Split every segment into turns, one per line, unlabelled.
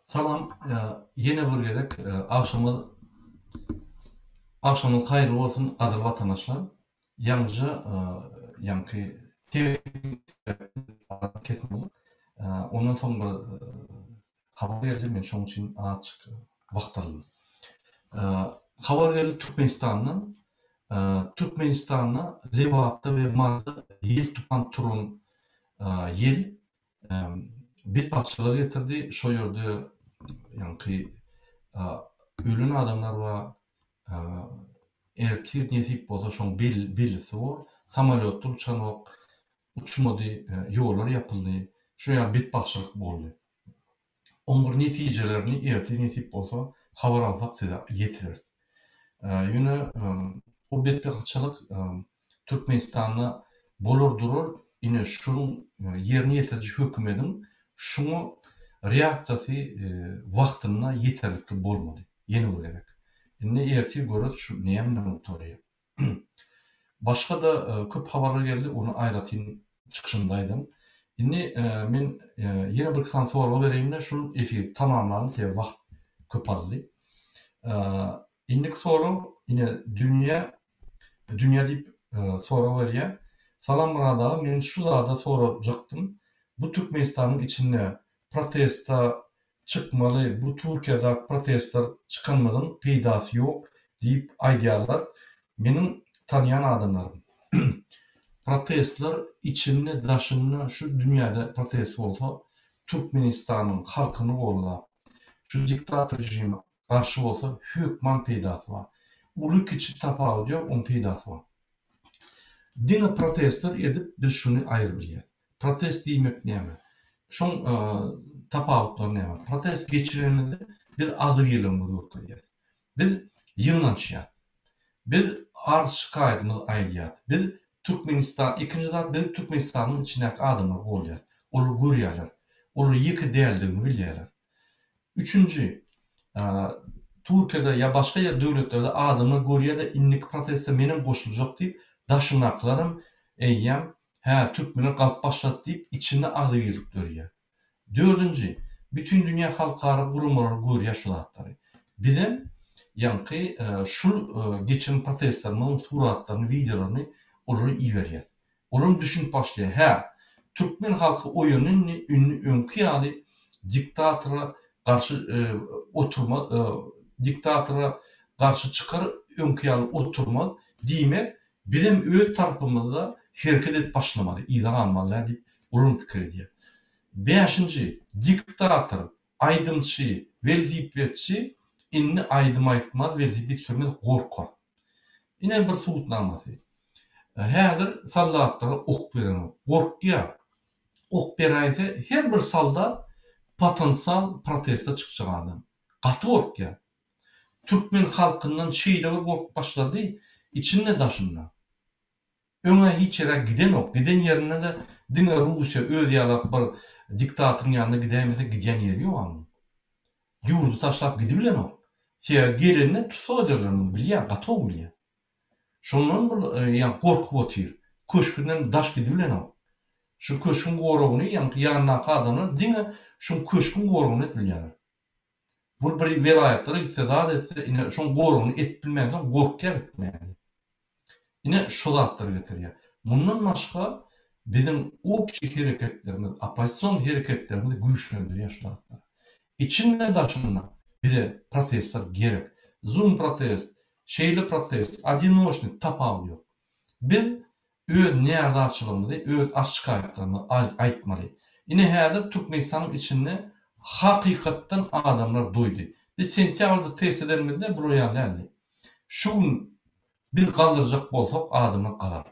Salam ýene bir gezek agşamyňyz agşamyňyz haýyrly bolsun gadyrly watandaşlar. Ýaňyja ýaňky kesme boldy. Ondan soň bir habar geldi men şoň üçin azajyk wagt aldym. Habar geldi Türkmenistandan. Türkmenistanda Lebapda we Maryda ýel tupan turan ýel Betbagtçylyga getirdi. Şo ýerde ýaňky ölen adamlar bar. Ertir nesip bolsa şoň bellisi bor. Samolýotlar uçanok, uçmady, ýollar ýapyldy. Şo ýaly betbagtçylyk boldy. Oň bir netijelerini ertir nesip bolsa habar alsak size ýetireris. Ýöne bu betbagtçylyk Türkmenistanda bolar durar ine şunuň ýerine ýetiriji hökümediň şuňa reaksiýasy wagtynda ýeterlikli bolmady. Ýene bir gezek. Indi ertir göreris şu näme bilen gutarýar. Başga-da köp habarlar geldi, ony aýratyn çykyşymda aýdaryn. Indi men ýene bir iki sany sorag bereýin-de, şul efiri tamamlalyň, sebäbi wagt köp aldy. Indiki sorag, ine Dünýä, Dünýä diýip sorag berýär. Salam Myrat aga, men şu zada sorajakdym. Bu Türkmenistanyň içinde protesta çykmaly bu Türkiýedak protestler çykanymyzyň peýdasy ýok diýip aýdýarlar meniň tanýan adamlarym. Protestler içinde daşynda şu dünýäde protest bolsa Türkmenistanyň halkyny goldap şu diktator režime garşy bolsa hökman peýdasy bar. Uly kiçi tapawudy ýok oň peýdasy bar. Diňe protestler edip biz şuny aýyrybilýäs. Protest diýmek näme? Şoň tapawutlary näme? Protest geçirenimizde biz agzybirligimizi görkezýäs. Biz ýygnanyşýas. Biz arz-şikaýatymyzy aýdýas. Biz Türkmenistan, ikinji zat biz Türkmenistanyň içindäki adamlary goldaýas. Olar görýärler. Olar ýeke däldigini bilýärler. Üçünji, Türkiýede ýa başga ýer döwletlerde adamlar görýär-de indiki proteste menem goşuljak diýip, daşyndakylaram eýýäm Hä, türkmenler galyp başlady diýip, içinde agzybirlik dörýär. Dördünji, bütin dünýä halkara guramalary görýär şu zatlary. Bizem ýaňky şul geçiren protestlerimiziň suratlaryny, wideolaryny olara iberýäs. Olaram düşünip başlaýar, hä, türkmen halky oýandy indi, indi öňki ýaly diktatora garşy oturmaz, diktatora garşy çykar, öňki ýaly oturmaz, diýmek, Bizem öz tarapymyzda hereket edip başlamaly, yza galmaly däl diýip, olam pikir edýär. Bäşinji, diktator, aýdymçy, welosipedçi indi aýdym aýtmaz, welosiped sürmez, gorkar. Ine bir subutnamasy. Häzir soldatlara ok berenok, gorkýar. Ok beräýse her bir soldat potensial proteste çykjak adam. Gaty gorkýar. Türkmen halkyndan şeýle bir gorkup başlady, içinde daşynda. Öňä hiç ýere gidenok, giden ýerinde-de diňe Russiýa öz ýalak bir diktatoryň ýanyna gidäýmese gidýän ýeri ýok amuň. Ýurdy taşlap gidibilenok. Sebäbi gelende tussag ederler muny bilýär, gaty gowy bilýär. Şondan bul ýa gorkup otyr. Köşgünden daş gidibilenok. Şu köşgüň goragyny ýaňky ýanyndaky adamlar diňe şuň köşgüň goragyny edip bilýärler. Bul bir welaýatlara gitse zat etse ine şoň goragyny edip bilmänsoň gorkýar gitmäne. Ine şo zatlar getirýär. Mundan başga biziň obşi hereketlerimiz, oppozision hereketlerimizi güýçlendirýär şu zatlar. Içinde daşynda bize protestler gerek. Zoom protest, şeýle protest, odinoçnyý tapawudy ýok. Biz Öz närazyçylygymyzy, öz arz-şikaýatlarymyzy aýtmaly. Ine häzir Türkmenistanyň içinde hakykatdan adamlar doýdy. Biz sentýabrda test edenimizde bular ýaly däldi. Şu gün biz galdyrjak bolsak adamlar galar.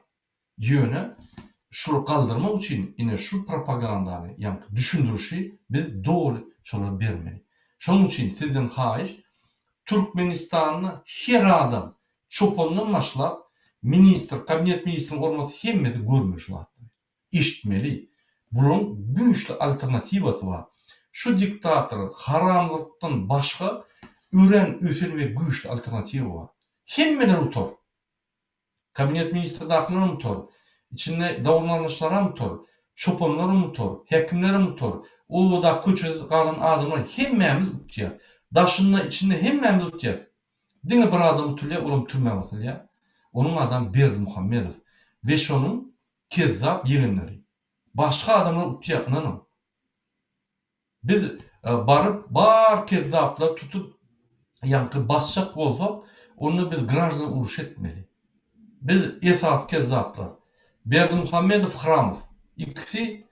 Ýöne şulary galdyrmak üçin ine şu propagandany, ýaňky düşündirişi biz doly şolara bermeli. Şonuň üçin sizden haýyş Türkmenistanda her adam Çopandan başlap, ministr, kabinet ministriniň orunbasary hemmesi görmeli şu zatlary. Eşitmeli. Bularyň güýçli alternatiwasy bar. Şu diktator haramlykdan başga örän ösen we güýçli alternatiwa bar. Hemmeler utar. Kabinet ministrdakylaram utar. Içinde dawulnandaşlaram utar. Çopanlaram utar. Häkimlerem utar. Obadaky köçede galan adamlar hemmämiz utýas. Daşynda, içinde hemmämiz utýas. Diňe bir adam utulýar, olam türmä basylýar. Onuň adam Berdimuhamedow we şonuň kezzap ýegenleri. Başga adamlar utýar, ynanyň. Biz baryp bar kezzaplary tutup ýaňky basjak bolsak, onda biz graždan uruş etmeli. Biz esasy kezzaplar. Berdimuhamedow Hramow ikisi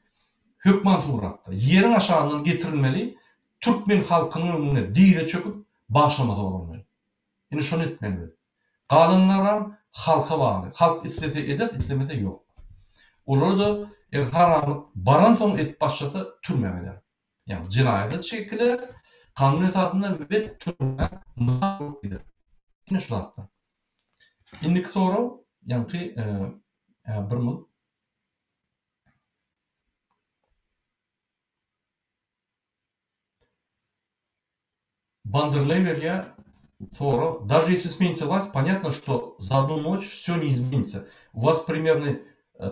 hökman suratda ýeriň aşagyndan getirilmeli türkmen halkynyň öňünde dize çöküp bagyşlama soralmaly. Indi şony etmeli biz. Galanlaram halka bagly. Halk islese eder, islemese ýok. Olar-da eger haramlyk baransoň edip başlasa türmä gider. Ýagny jenaýata çekiler, kanun esasynda we türmä mysal bolup gider. Ine şu zatlar. Indiki sorag, ýaňky bir minut. Wanderlei berýär sorag, Даже если сменится власть, понятно, что за одну ночь все не изменится. У вас примерный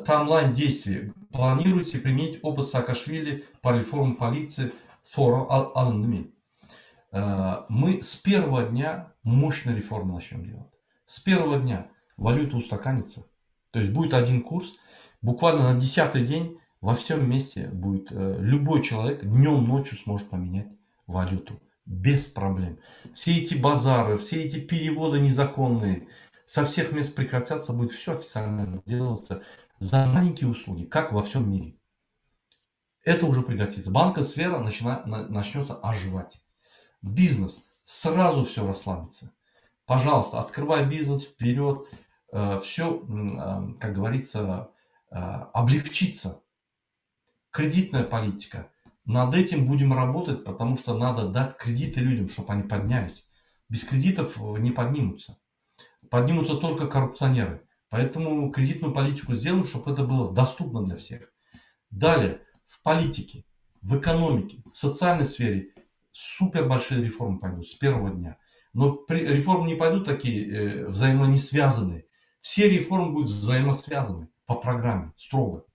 таймлайн действий. Планируете применить опыт Саакашвили по реформе полиции sorag alyndymy? Мы с первого дня мощные реформы начнем делать. С первого дня валюта устаканится. То есть будет один курс, буквально на десятый день во всем месте будет любой человек днем, ночью сможет поменять валюту. Без проблем. Все эти базары, все эти переводы незаконные со всех мест прекратятся, будет все официально делаться за маленькие услуги, как во всем мире. Это уже прекратится. Банковская сфера начина, начнется оживать. Бизнес сразу все расслабится. Пожалуйста, открывай бизнес вперед. Все, как говорится, облегчится. Кредитная политика. Над этим будем работать, потому что надо дать кредиты людям, чтобы они поднялись. Без кредитов не поднимутся. Поднимутся только коррупционеры. Поэтому кредитную политику сделаем, чтобы это было доступно для всех. Далее, в политике, в экономике, в социальной сфере супер большие реформы пойдут с первого дня. Но при, реформы не пойдут такие э, взаимонесвязанные. Все реформы будут взаимосвязаны по программе, строго.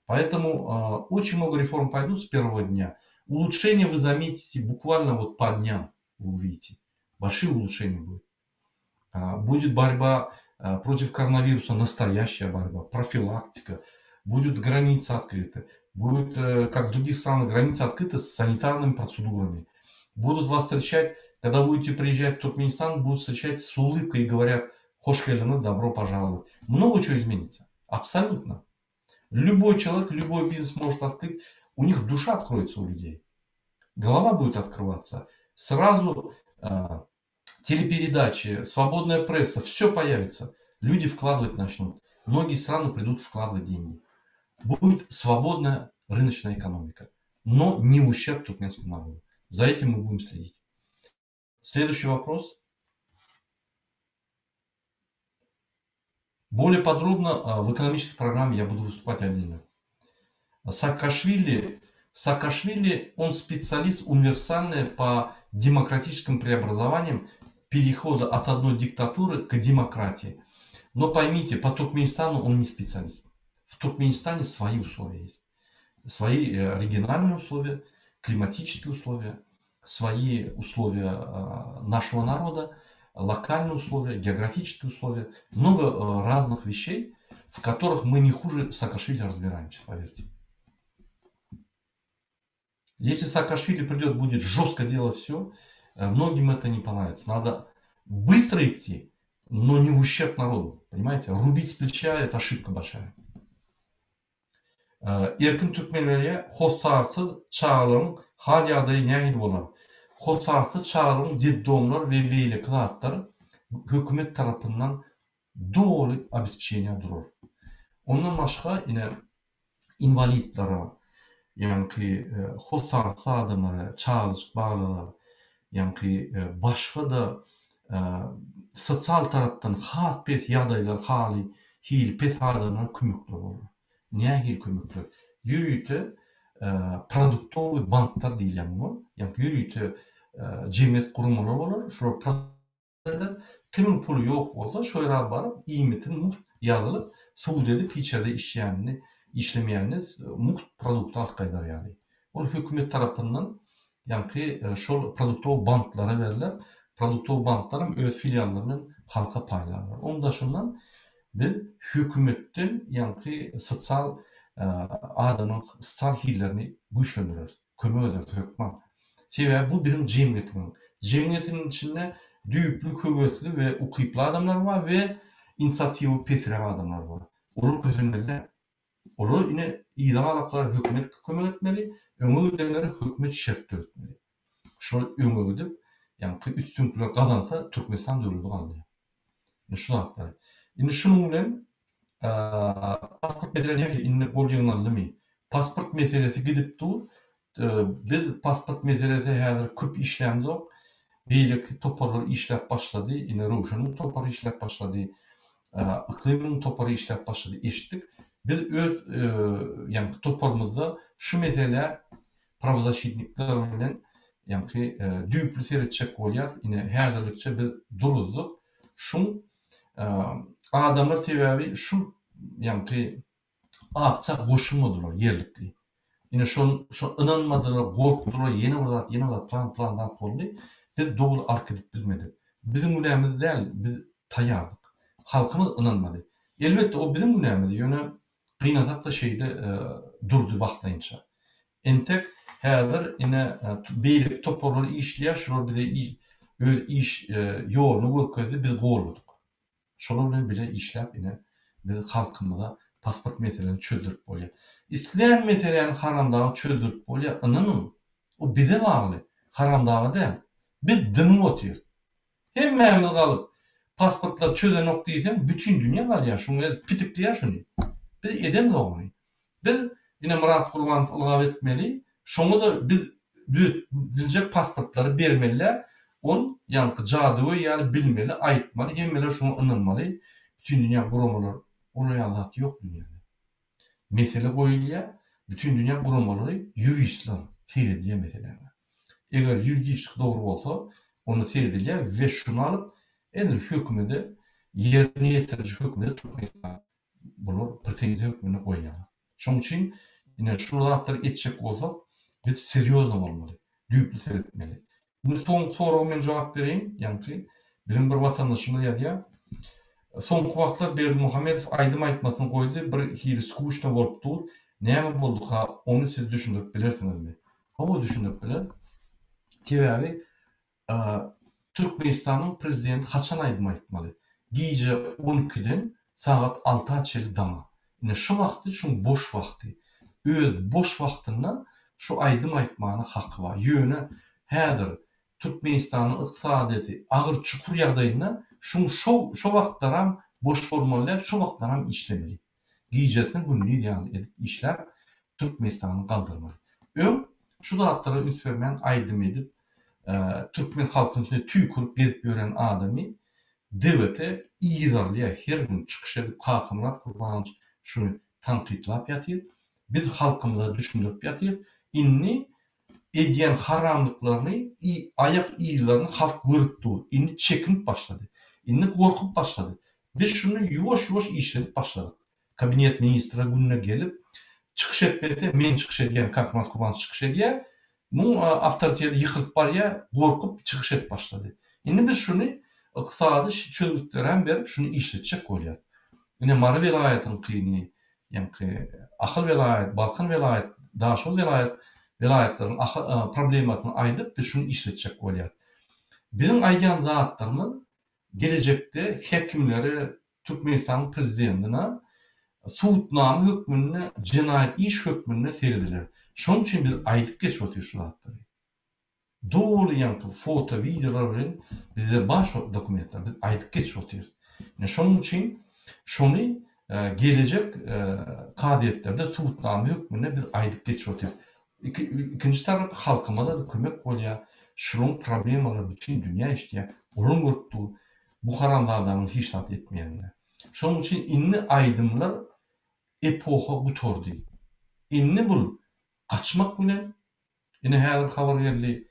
Поэтому э, очень много реформ пойдут с первого дня. Улучшения вы заметите буквально вот по дням, вы увидите. Большие улучшения будут. Будет борьба против коронавируса, настоящая борьба, профилактика. Будут границы открыты. Будет, как в других странах, границы открыты с санитарными процедурами. Будут вас встречать, когда будете приезжать в Туркменистан, будут встречать с улыбкой и говорят, Hoş geldiňiz, добро пожаловать. Много чего изменится. Абсолютно. Любой человек, любой бизнес может открыть. У них душа откроется у людей. Голова будет открываться. Сразу э, телепередачи, свободная пресса, все появится. Люди вкладывать начнут. Многие страны придут вкладывать деньги. Будет свободная рыночная экономика, но не в ущерб туркменскому народу. За этим мы будем следить. Следующий вопрос. Более подробно в экономической программе я буду выступать отдельно. Саакашвили, Саакашвили, он специалист универсальный по демократическим преобразованиям перехода от одной диктатуры к демократии. Но поймите, по Туркменистану он не специалист. В Туркменистане свои условия есть. Свои э, региональные условия, климатические условия, свои условия э, нашего народа, локальные условия, географические условия. Много э, разных вещей, в которых мы не хуже Саакашвили разбираемся, поверьте. Если Саакашвили придет, будет жестко делать все, многим это не понравится. Надо быстро идти, но не в ущерб народу. Понимаете? Рубить с плеча – это ошибка большая. Erkin Türkmen berýär, hossarsyz çagalaryň hal-ýagdaýy nähili bolar? Hossarsyz çagalaryň detdomlar we beýleki zatlar hökümet tarapyndan doly obespečeniýa durar. Ondan başga ine inwalidlere, ýaňky hossarsyz adamlara, çagajyk balalara, ýaňky başga-da sosial tarapdan has pes ýagdaýlar haly hili pes adamlara kömekler bolar. Nähili kömekler? Ýörite produktowy banklar diýilýär muňa. Ýagny ýörite jemgyýet guramalary bolar. Şolar eder. Kimiň puly ýok bolsa şo ýere baryp iýmitini mugt ýazylyp, sud edip hiç ýerde işýänini, işlemeýänini mugt produkty alyp gaýdar ýaly. Ol hökümet tarapyndan ýaňky şol produktowy banklara berler. Produktowy banklar hem öz filiallary bilen halka paýlarlar. Onuň daşyndan biz hökümetden ýaňky sosial adamyň sosial hillerini güýçlendireris. Kömek ederis hökman. Sebäbi bu biziň jemgyýetimiz. Jemgyýetiniň içinde düýpli höwesli we ukyply adamlar bar we inisiatiwa pesräk adamlar bar. Olar kösenmeli däl. Olar ine yza galaklara hökümet kömek etmeli, öňe gidenlere hökümet şert döretmeli. Şular öňe gidip, ýaňky üstünlikler gazansa Türkmenistan döwleti galýar. Ine şu zatlary. Indi şunuň bilen pasport mesele nähili indi gol ýygnaldymy? Pasport meselesi gidip dur. Biz pasport meselesi häzir köp işlämzok. Beýleki toparlar işläp başlady. Ine Röwşeniň topary işläp başlady. Yklymyň topary işläp başlady eşitdik. Biz öz ýaňky toparymyzda şu meselä prawzaşitnikler bilen ýaňky düýpli seretjek bolýas. Ine häzirlikçe biz duruzdyk. Şuň adamlar sebäbi şu ýaňky Akja goşulmadylar ýerlikli. Ine şon şo ynanmadylar, gorkdular, ýene bir zat, ýene bir zat, plan plan zat boldy. Biz doly alyp gidip bilmedik. Biziň günämiz däl, biz taýýardyk. Halkymyz ynanmady. Elbetde o biziň günämiz, ýöne gynansak-da şeýle durdy wagtlaýynça. Entek häzir ine beýleki toparlar işleýär, şular bize öz iş ýoluny görkezdi, biz golladyk. Şolar bilen bile işläp ine biz halkymyza pasport meselesini çözdürip bolýar. Islän meseläni haramdaga çözdürip bolýar ynanyň o bize bagly haramdaga däl. Biz dymyp otyrys. Hemmämiz galyp pasportlary çözenok diýseň bütin dünýä galýar şuňa pitikleýär şuny. Biz edemzok ony. Biz ine Myrat Gurbanow ylgap etmeli, şoňa-da biz düzediljek pasportlary bermeli-dä, ol ýaňky jadygöý ýaly bilmeli, aýtmaly, hemmeler şoňa ynanmaly, bütindünýä guramalar, olar ýaly zat ýok dünýäde. Mesele goýulýar, bütindünýä guramalary ýuristler seredýär meseläňe. Eger ýuridiçki dogry bolsa, onda seredilýär we şuny alyp edil hökümede, ýerine ýetiriji hökümede Türkmenistan Bular pretenziýa hökmünde goýýarlar. Şonuň üçin ine şu zatlary etjek bolsak biz serýozno bolmaly, düýpli seretmeli. Indi soňky soraga men jogap bereýin, ýaňky biziň bir watandaşymyz ýazýar. Soňky wagtlar Berdimuhamedow aýdym aýtmasyny goýdy, bir hili skuçno bolup dur. Näme bolduka, ony siz düşündirip bilersiňizmi? Hawa düşündirip bilerin. Sebäbi Türkmenistanyň prezidenti haçan aýdym aýtmaly? Gije on ikiden sagat alta çenli daňa. Ine şu wagty şuň boş wagty. Öz boş wagtynda şu aýdym aýtmana haky bar. Ýöne häzir Türkmenistanyň ykdysadyýeti agyr çukur ýagdaýynda şuň şo şo wagtlaram boş bolmaly däl, şo wagtlaram işlemeli. Gijesini gündiz ýaly edip işläp Türkmenistany galdyrmaly. Öň şu zatlara üns bermän aýdym edip türkmen halkynyň üstüne tüýkürip gezip ýören adamy DWT yzarlaýar her gün çykyş edip Kakamyrat Gurbanowiç şuny tankytlap ýatyr. Biz halkymyza düşündirip ýatyrys. Indi edýän haramlyklaryny aýak yzlaryny halk görüp dur. Indi çekinip başlady. Indi gorkup başlady. Biz şuny ýuwaş-ýuwaş işledip başladyk. Kabinet ministre günde gelip çykyş etmese men çykyş edýän Kakamyrat Gurbanowiç çykyş edýär. Muň awtoriteti ýykylyp barýar, gorkup çykyş edip başlady. Indi biz şuny ykdysady çözgütlerem berip şuny işletjek bolýas. Ine Mary welaýatynyňkyny, ýaňky Ahal welaýat, Balkan welaýat, Daşoguz welaýat welaýatlaryň problemasyny aýdyp biz şuny işletjek bolýas. Biziň aýdýan zatlarymyz gelejekde häkimlere, Türkmenistanyň prezidentine subutnama hökmünde, jenaýat iş hökmünde serediler. Şonuň üçin biz aýdyp geçip otyrys şu zatlary. Doly ýaňky foto, wideolar bilen bizde bar şo dokumentler. Biz aýdyp geçip otyrys. Ine şonuň üçin şony gelejek kazyýetlerde subutnama hökmünde biz aýdyp geçip otyrys. Ikinji tarap halkymyza-da kömek bolýar. Şularyň problemalary bütin dünýä eşidýär. Olam görüp dur. Bu haramzadanyň hiç zat etmeýänini. Şonuň üçin indi aýdymlar epoha gutardy. Indi bul gaçmak bilen, ine häzir habar geldi,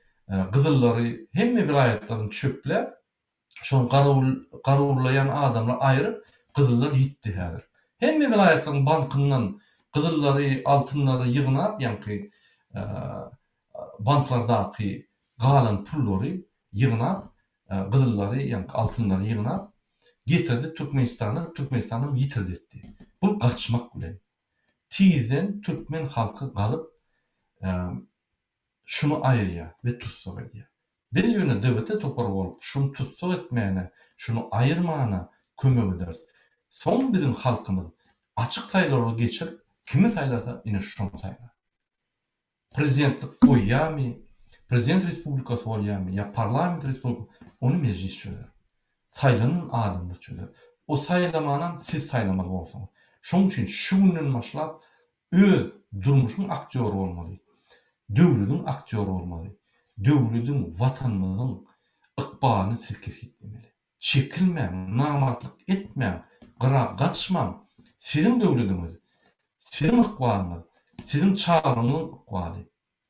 gyzyllary hemme welaýatlardan çöpläp, şony garawul garawullaýan adamlar aýryp, gyzyllar ýitdi häzir. Hemme welaýatlaryň bankyndan gyzyllary, altynlary ýygnap, ýaňky. Banklardaky galan pullary ýygnap, gyzyllary, ýaňky altynlary ýygnap, getirdi Türkmenistana, Türkmenistanam ýitirdi etdi. Bu gaçmak bilen. Tizden türkmen halky galyp, şuny aýyrýar we tussag edýär. Biz ýöne DWT topary bolup şuny tussag etmäne, şuny aýyrmana kömek ederis. Soň biziň halkymyz açyk saýlawlar geçirip kimi saýlasa ine şony saýlar. Prezidentlik goýýarmy, prezident respublikasy bolýarmy ýa parlament respublikasy ony mejlis çözer. Saýlanan adamlar çözer. O saýlamanam siz saýlamaly borsuňyz. Şoň üçin şu günden başlap Öz durmuşyň aktýory bolmaly. Döwlediň aktýory bolmaly. Döwlediň, Watanymyzyň ykbalyny siz kesgitlemeli. Çekinmäň, namartlyk etmäň, gyra gaçmaň. Siziň döwlediňiz, siziň ykbalyňyz, siziň çagalaryňyzyň ykbaly,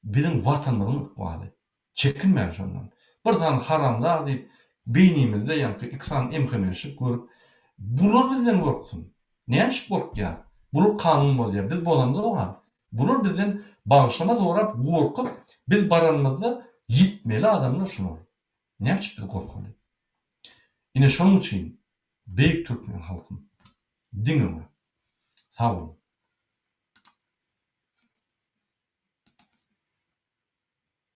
biziň Watanymyzyň ykbaly. Çekinmäň şondan. Bir sany haramdag diýip beýnimizde ýaňky iki sany MHM-şik görüp, bular bizden gorksun. Nämişik gorkýas? Bular kanun bozýar. Biz bozamzok-a. Bular bizden bagyşlama sorap gorkup, biz baranymyzda ýitmeli adamlar şular. Nämişik biz gorkaly? Ine şonuň üçin beýik türkmen halkym diňe öňe. Sag boluň.